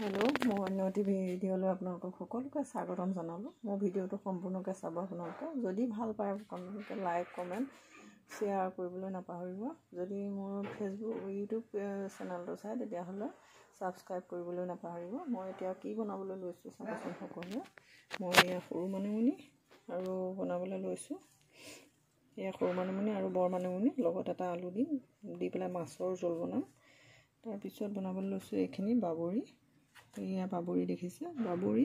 Hello', মোৰ অন্য এটি ভিডিঅ'লৈ আপোনালোকক সকলোকে স্বাগতম জনালোঁ। মোৰ ভিডিঅ'টো সম্পূৰ্ণকৈ চাব আপোনালোকে। যদি ভাল পায় আপোনালোকে লাইক, কমেণ্ট, শ্বেয়াৰ কৰিবলৈ নাপাহৰিব। যদি মোৰ ফেচবুক, ইউটিউব চেনেলটো চায় তেতিয়াহ'লে ছাবস্ক্ৰাইব কৰিবলৈ নাপাহৰিব। মই এতিয়া কি বনাবলৈ লৈছোঁ চাবচোন সকলোৱে। মই এয়া সৰু মানিমুনি আৰু বনাবলৈ লৈছোঁ। এয়া সৰু মানিমুনি আৰু বৰ মানিমুনি, লগত এটা আলু দিম, দি পেলাই মাছৰ জোল বনাম। তাৰপিছত বনাবলৈ লৈছোঁ এইখিনি বাবৰি। এয়া বাবৰি দেখিছে, বাবৰি,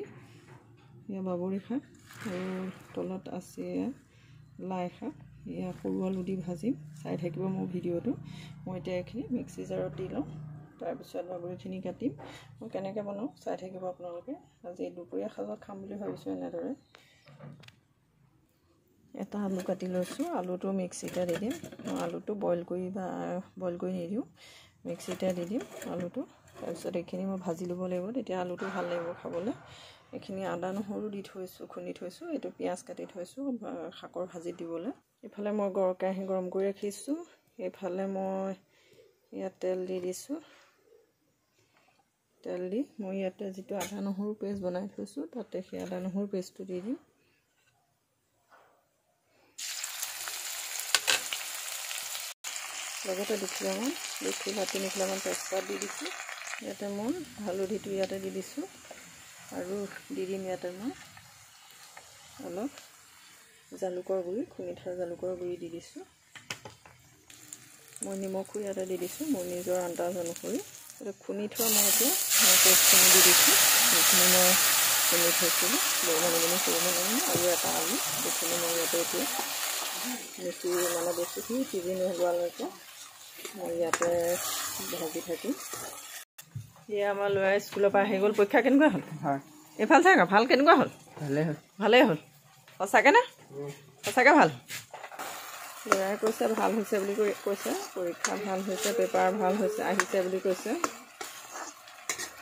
এয়া বাবৰি শাক। আৰু তলত আছে এয়া লাই শাক। এয়া সৰু আলু দি ভাজিম। চাই থাকিব মোৰ ভিডিঅ'টো। মই এতিয়া এইখিনি মিক্সি জাৰত দি লওঁ, তাৰপিছত বাবৰিখিনি কাটিম। মই কেনেকৈ বনাওঁ চাই থাকিব আপোনালোকে। আজি দুপৰীয়া সাজত খাম বুলি ভাবিছোঁ এনেদৰে। এটা আলু কাটি লৈছোঁ, আলুটো মিক্সিতে দি দিম। মই আলুটো বইল কৰি বা বইল কৰি নিদিওঁ, মিক্সিতে দি দিম আলুটো। তাৰপিছত এইখিনি মই ভাজি ল'ব লাগিব, তেতিয়া আলুটো ভাল লাগিব খাবলৈ। এইখিনি আদা নহৰু দি থৈছোঁ, খুন্দি থৈছোঁ। এইটো পিঁয়াজ কাটি থৈছোঁ শাকৰ ভাজি দিবলৈ। এইফালে মই কেৰাহী গৰম কৰি ৰাখিছোঁ। এইফালে মই ইয়াত তেল দি দিছোঁ। তেল দি মই ইয়াতে যিটো আদা নহৰু পেষ্ট বনাই থৈছোঁ, তাতে সেই আদা নহৰু পেষ্টটো দি দিম। লগতে দুখিলামান, দুখিলা তিনিখিলামান তেজপাত দি দিছোঁ। ইয়াতে মই হালধিটো ইয়াতে দি দিছোঁ। আৰু দি দিম ইয়াতে মই অলপ জালুকৰ গুড়ি, খুন্দি থোৱা জালুকৰ গুড়ি দি দিছোঁ। মই নিমখো ইয়াতে দি দিছোঁ মোৰ নিজৰ আন্দাজ অনুসৰি। খুন্দি থোৱা মই এতিয়া মই পেষ্টখিনি দি দিছোঁ। সেইখিনি মই খুন্দি থৈছিলোঁ, বৰ মানিমুনি, সৰু মানিমুনি আৰু এটা আলু। সেইখিনি মই ইয়াতে এতিয়া মিক্সি মানে বস্তুখিনি সিজি নোহোৱালৈকে মই ইয়াতে ভাজি থাকিম। এয়া আমাৰ ল'ৰা স্কুলৰ পৰা আহি গ'ল। পৰীক্ষা কেনেকুৱা হ'ল? হয়, এইফাল চাগে ভাল। কেনেকুৱা হ'ল? ভালেই হ'ল। ভালেই হ'ল সঁচাকৈ নে? সঁচাকৈ ভাল। ল'ৰাই কৈছে ভাল হৈছে বুলি কৈছে। পৰীক্ষা ভাল হৈছে, পেপাৰ ভাল হৈছে, আহিছে বুলি কৈছে।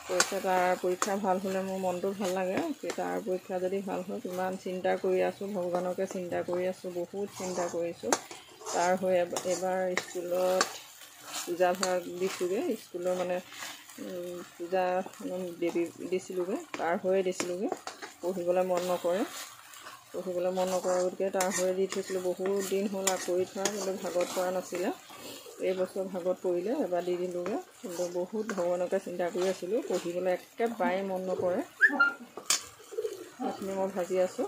কৈছে তাৰ পৰীক্ষা ভাল হ'লে মোৰ মনটো ভাল লাগে। তাৰ পৰীক্ষা যদি ভাল হয়, কিমান চিন্তা কৰি আছোঁ, ভগৱানকে চিন্তা কৰি আছোঁ, বহুত চিন্তা কৰিছোঁ তাৰ হৈ। এইবাৰ স্কুলত পূজা ভাগ দিছোঁগৈ, স্কুলৰ মানে পূজা দেৱী দিছিলোঁগৈ, তাৰ হৈয়ে দিছিলোঁগৈ। পঢ়িবলৈ মন নকৰে, পঢ়িবলৈ মন নকৰে গতিকে তাৰ হৈয়ে দি থৈছিলোঁ। বহুত দিন হ'ল কৰি থোৱা, কিন্তু ভাগত পৰা নাছিলে। এই বছৰ ভাগত পৰিলে, এবাৰ দি দিলোঁগৈ। কিন্তু বহুত ভগৱানকে চিন্তা কৰি আছিলোঁ, পঢ়িবলৈ একেবাৰে মন নকৰে। এইখিনি মই ভাজি আছোঁ।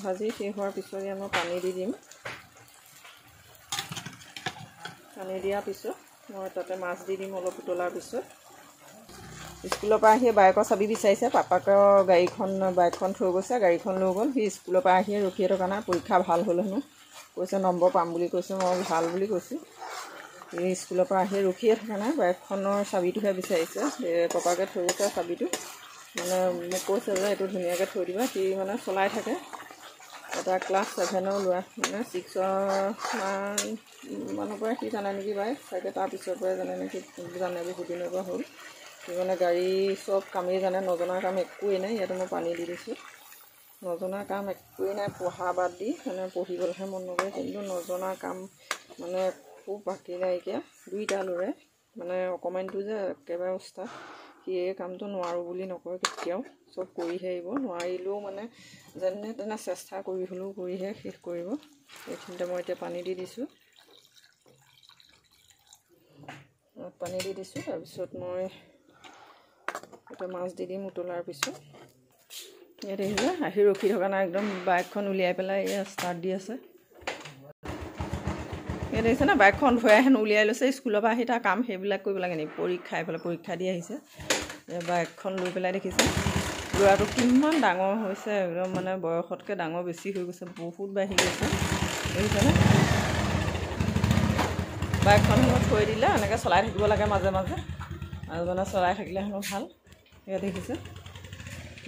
ভাজি শেষ হোৱাৰ পিছত ইয়াত মই পানী দি দিম। পানী দিয়াৰ পিছত মই তাতে মাছ দি দিম অলপ উতলাৰ পিছত। স্কুলৰ পৰা আহি বাইকৰ চাবি বিচাৰিছে। পাপাকৰ গাড়ীখন, বাইকখন থৈ গৈছে, গাড়ীখন লৈ গ'ল। সি স্কুলৰ পৰা আহিয়ে ৰখিয়ে থকা নাই। পৰীক্ষা ভাল হ'ল হেনো কৈছে, নম্বৰ পাম বুলি কৈছে। মই ভাল বুলি কৈছোঁ। সি স্কুলৰ পৰা আহি ৰখিয়ে থকা নাই, বাইকখনৰ চাবিটোহে বিচাৰিছে। পাপাকে থৈ গৈছে চাবিটো। মানে মোক কৈছে যে এইটো ধুনীয়াকৈ থৈ দিবা। সি মানে চলাই থাকে। এটা ক্লাছ 7ৰ ল'ৰা, মানে 6ৰ মানৰ পৰাই সি জানে নেকি বাইক চাগে, তাৰ পিছৰ পৰাই জানে নেকি জানে, বহুত দিনৰ পৰা হ'ল। সি মানে গাড়ী চব কামেই জানে, নজনা কাম একোৱেই নাই। ইয়াতে মই পানী দি দিছোঁ। নজনা কাম একোৱেই নাই, পঢ়া বাদ দি মানে পঢ়িবলৈহে মন নকৰে, কিন্তু নজনা কাম মানে খুব বাকী নাইকিয়া। দুইটা ল'ৰাই মানে অকণমানটো যে একেবাৰে উস্তাদ, সি এই কামটো নোৱাৰোঁ বুলি নকয় কেতিয়াও, চব কৰিহে আহিব। নোৱাৰিলেও মানে যেনে তেনে চেষ্টা কৰি হ'লেও কৰিহে শেষ কৰিব। এইখিনিতে মই এতিয়া পানী দি দিছোঁ, পানী দি দিছোঁ। তাৰপিছত মই এতিয়া মাছ দি দিম উতলাৰ পিছত। ইয়াত দেখিছে আহি ৰখি থকা নাই, একদম বাইকখন উলিয়াই পেলাই এয়া ষ্টাৰ্ট দি আছে। ইয়াত দেখিছে নে, বাইকখন ধুৱাই হেনো উলিয়াই লৈছে। স্কুলৰ পৰা আহি তাৰ কাম সেইবিলাক কৰিব লাগে নেকি? পৰীক্ষা এইফালে পৰীক্ষা দি আহিছে, বাইকখন লৈ পেলাই। দেখিছে ল'ৰাটো কিমান ডাঙৰ হৈছে, একদম মানে বয়সতকৈ ডাঙৰ বেছি হৈ গৈছে, বহুত বাঢ়ি গৈছে। দেখিছেনে, বাইকখন হেনো থৈ দিলে এনেকৈ চলাই থাকিব লাগে মাজে মাজে, মাজে মাজে চলাই থাকিলে হেনো ভাল। ইয়াত দেখিছে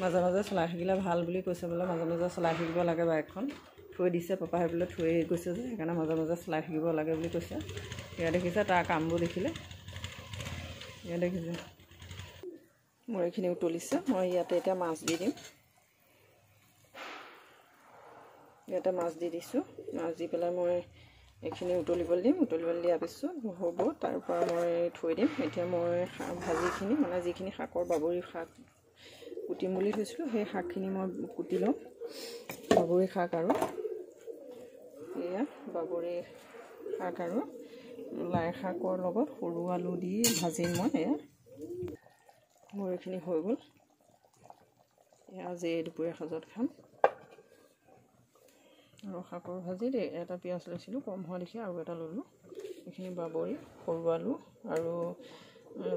মাজে মাজে চলাই থাকিলে ভাল বুলি কৈছে বোলে, মাজে মাজে চলাই থাকিব লাগে। বাইকখন থৈ দিছে পাপাই বোলে, থৈ গৈছে যে সেইকাৰণে মাজে মাজে চলাই থাকিব লাগে বুলি কৈছে। ইয়াত দেখিছে তাৰ কামবোৰ দেখিলে। ইয়াত দেখিছে মোৰ এইখিনি উতলিছে। মই ইয়াতে এতিয়া মাছ দি দিম। ইয়াতে মাছ দি দিছোঁ। মাছ দি পেলাই মই এইখিনি উতলিবলৈ দিম। উতলিবলৈ দিয়াৰ পিছত হ'ব, তাৰ পৰা মই থৈ দিম। এতিয়া মই ভাজিখিনি মানে যিখিনি শাকৰ বাবৰি শাক কুটিম বুলি থৈছিলোঁ, সেই শাকখিনি মই কুটি ল'ম। বাবৰি শাক আৰু এয়া বাবৰি শাক আৰু লাই শাকৰ লগত সৰু আলু দি ভাজিম মই। এয়া মোৰ এইখিনি হৈ গ'ল। এয়া আজি দুপৰীয়া সাজত খাম। আৰু শাকৰ ভাজিত এটা পিঁয়াজ লৈছিলোঁ, কম হোৱা দেখি আৰু এটা ল'লোঁ। এইখিনি বাবৰি, সৰু আলু আৰু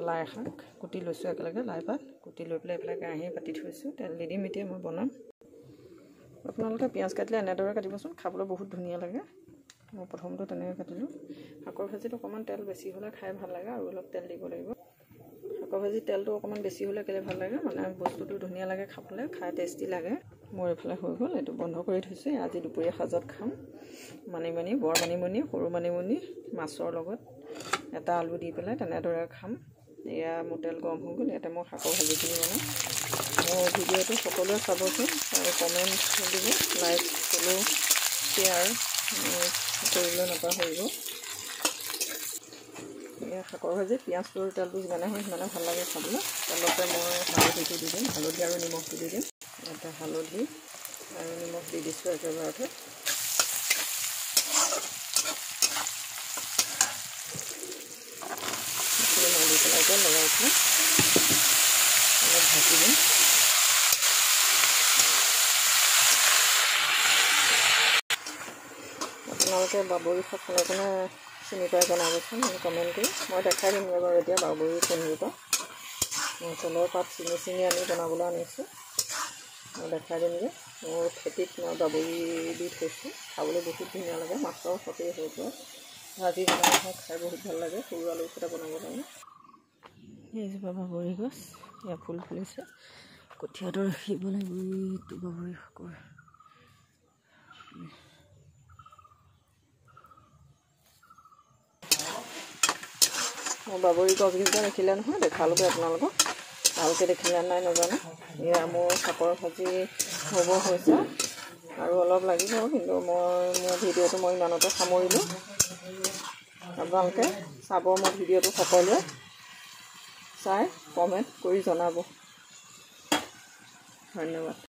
লাই শাক কুটি লৈছোঁ একেলগে। লাই পাত কুটি লৈ পেলাই এইফালে কেৰাহী পাতি থৈছোঁ, তেল দি দিম। এতিয়া মই বনাম। আপোনালোকে পিঁয়াজ কাটিলে এনেদৰে কাটিবচোন, খাবলৈ বহুত ধুনীয়া লাগে। মই প্ৰথমটো তেনেকৈ কাটিলোঁ। শাকৰ ভাজিত অকণমান তেল বেছি হ'লে খাই ভাল লাগে, আৰু অলপ তেল দিব লাগিব। শাকৰ ভাজিত তেলটো অকণমান বেছি হ'লে কেলৈ ভাল লাগে, মানে বস্তুটো ধুনীয়া লাগে খাবলৈ, খাই টেষ্টি লাগে। মোৰ এইফালে হৈ গ'ল, এইটো বন্ধ কৰি থৈছোঁ। আজি দুপৰীয়া সাজত খাম মানিমুনি, বৰ মানিমুনি, সৰু মানিমুনি মাছৰ লগত এটা আলু দি পেলাই তেনেদৰে খাম। এয়া মোৰ তেল গৰম হৈ গ'ল, ইয়াতে মই শাকৰ ভাজিখিনি বনাম। মোৰ ভিডিঅ'টো সকলোৱে চাবচোন আৰু কমেণ্ট দিব, লাইক, ফ'ল', শ্বেয়াৰ কৰিবলৈ নাপাহৰিব। এয়া শাকৰ ভাজি পিঁয়াজটো তেলটো যিমানে হয় সিমানে ভাল লাগে খাবলৈ। তেলতে মই হালধিটো দি দিম, হালধি আৰু নিমখটো দি দিম। ইয়াতে হালধি আৰু নিমখ দি দিছোঁ একেবাৰতে। মই দি পেলাই এতিয়া লৰাই পেলাই অলপ ভাজি দিম। আপোনালোকে বাবৰি শাক কোনে কোনে চিনি পাই জনাবচোন কমেণ্ট কৰি। মই দেখাই দিমগৈ বাৰু এতিয়া বাবৰি কোনকেইটা। মই তলৰ পাত ছিঙি ছিঙি আনি বনাবলৈ আনিছোঁ, মই দেখাই দিমগৈ। মোৰ খেতিত মই বাবৰি দি থৈছোঁ, খাবলৈ বহুত ধুনীয়া লাগে। মাছৰ সৈতে হৈ যায়, ভাজি বনাই খাই বহুত ভাল লাগে। সৰু আলুৰ সৈতে বনাব লাগে। এইজোপা বাবৰি গছ, ইয়াৰ ফুল ফুলিছে। কঠীয়াটো ৰাখিব লাগিব। এইটো বাবৰি শাকৰ। মোৰ বাবৰি গছকেইজোপা দেখিলে নহয়, দেখালোগৈ আপোনালোকক। ভালকৈ দেখিলে নাই নাজানো। এয়া মোৰ শাকৰ ভাজি হ'ব হৈছে, আৰু অলপ লাগিব, কিন্তু মই মোৰ ভিডিঅ'টো মই ইমানতে সামৰিলোঁ। আপোনালোকে চাব মোৰ ভিডিঅ'টো, সকলোৱে চাই কমেণ্ট কৰি জনাব। ধন্যবাদ।